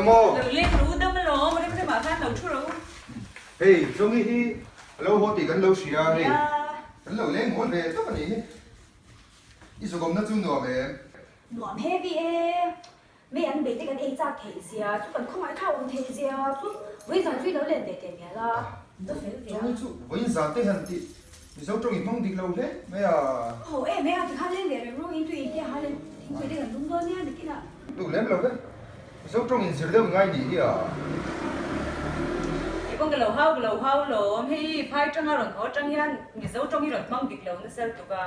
Dam maw? Lo leng ru dam alawm, rem remah khan lo thu ro. Hei, Zawngi hi a lo haw tih kan lo hria a hei. Kan lo leng mawl ve tawp a nih hi. I zukawmna chu nuam em? Nuam heavy e. Mei an beite kan ei chak theih zia chu kan khawngaih thlak awm theih zia chu vawiin zan chu i lo len ve teh mial a, lo fel ve a. Chawngin chu vawiin zan te han tih Mizo tawng i hmang dik lo hle mai a. Ho em e a tikhan leng ve reng rawng in tui in te ha len thingpui te kan lum dawn nia nikin ah. Duh lem lo ve. Mizo tawng in zir deuh ngai nih hi a. Kei pawh ka lo hau ka lo hau lawm hei phai tanga rawn haw tang hian Mizo tawng hi rawn hmang dik lo nasa lutuk a.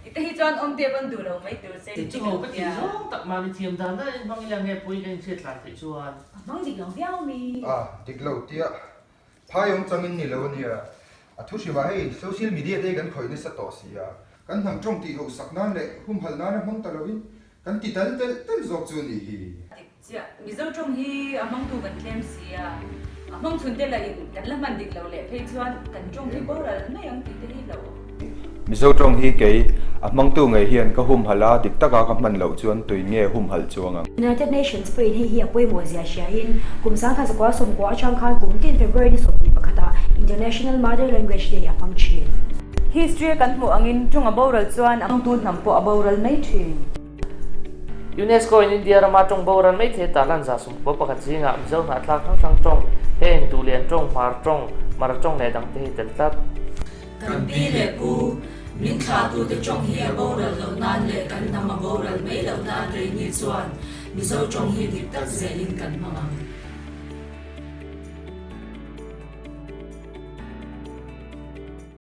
Ti te hi chuan awm te pawn duh lo mai tur che Ti chu ho ka tih zawng tak mahni thiam dan daih in hmang ila nge pawhin ka inhriat tlan theih chuan. A hmang dik lo viau mi. A dik lo tia phai awm changin ni lo ania. A thu hrimah hei social media te hi kan khawih nasa tawh si a. Kan hnam tawng tih ho sak nan leh humhalh nana hmang ta lovin kan ti tal telh telh zawk chu a nih hi. Dik Chiah, Mizo tawng hi a hmangtu kan tlem si a, a hmang chhun te lah in kan la hman dik lo leh phei chuan kan tawng hi boral mai ang tih te hi hlauh awm. Mizo tawng hi kei a hmangtu ngei hian ka humhalh a, dik taka ka hman loh chuan tui nge humhalh chuang ang. United Nations pawhin hei hi a pawimawh zia hriain kum 19 90 atang khan kum tin February ni 21 ah International Mother Language Day a hmang thin. History a kan hmuh angin tawng a boral chuan a hmangtu hnam pawh a boral mai thin. UNESCO in India rama tawng boral mai thei tarlan za sumkua pakhat zingah Mizo hnahthlak hrang hrang tawng, heng Duhlian tawng, Hmar tawng, Mara tawng leh dangte hi tel tlat. Kan pi leh pu, min thlahtute tawng hi a boral loh nan leh kan hnam a boral mai loh nan keini chuan Mizo tawng hi dik tak zelin kan hmang ang.